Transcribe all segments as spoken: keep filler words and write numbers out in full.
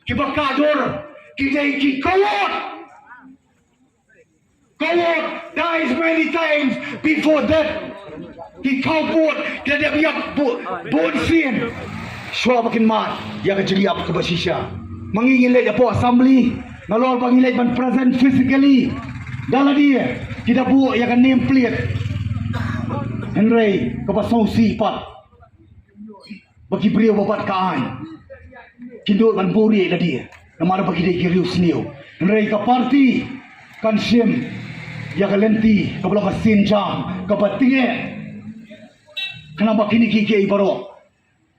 Kiba kah dur ki dei ki coward. Coward dies many times before death. Ki coward ki la dep ïap bu-, bun sien shuwa ba kin mad ïa ka jingïap kaba shisha. Ma ngi ngin leit hapoh assembly, nalor ba ngi leit ban present physically, da lade ki da buh ïa ka name plate. Hynrei kaba sngewsih pat, ba ki briew ba bat ka aiñ kin duh ban buh rieh lade, namar ba ki dei ki riewsniew. Hynrei ka party kan shim ïa ka lynti kaba long ka sienjam kaba tyngeh, khnang ba kine kiei kiei baroh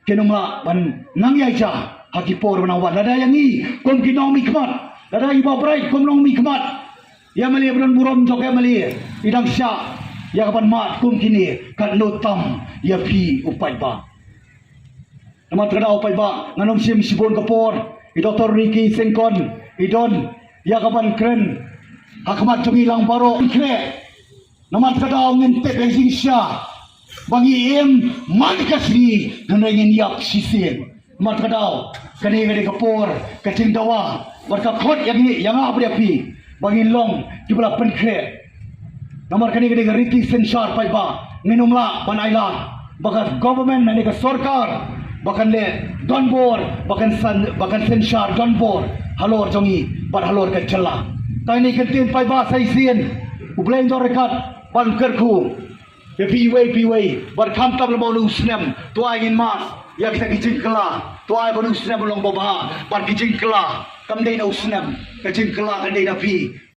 kin ym lah ban nang ïaid ha ki por ba nang wan. Lada ïa ngi kum ki nongmihkhmat, lada ïa i Bah Bright kum nongmihkhmat, ïa i M L A ba don burom jong ka M L A i dang shah ïa ka ban mad kum kine, katno tam ïa phi u paidbah. Namar kata u paidbah, ngan ym shim shibun ka por, i Doktor Ricky Syngkon i don ïa ka ban kren ha khmat jong ngi lang baroh, kren. Namar kata ngin tip ïa ka jingshisha ba ngi im man ka sngi, hynrei ngin ïap shisien. Namar kata kane ka dei ka por, ka jingdawa bad ka khot ïa ngi, ïa nga bad ïa phi, ba ngin long kiba la pynkhreh. Namar kane ka dei ka riti synshar paidbah, ngin ym lah ban ailad ba ka government ne ka sorkar ba kan leh donbor, ba kan san, ba kan synshar donbor halor jong ngi bad halor ka jylla. Te kane ka ktien paidbah sa shisien, U Blei un don ryngkat ban kyrkhu ïa phi iwei pa iwei, bad khamtam lem bad u snem, to ai ngin mad ïa kita ki jingkylla, to ai ba u snem un long babha, bad ki jingkylla kam dei na u snem, ka jingkylla kan dei na phi.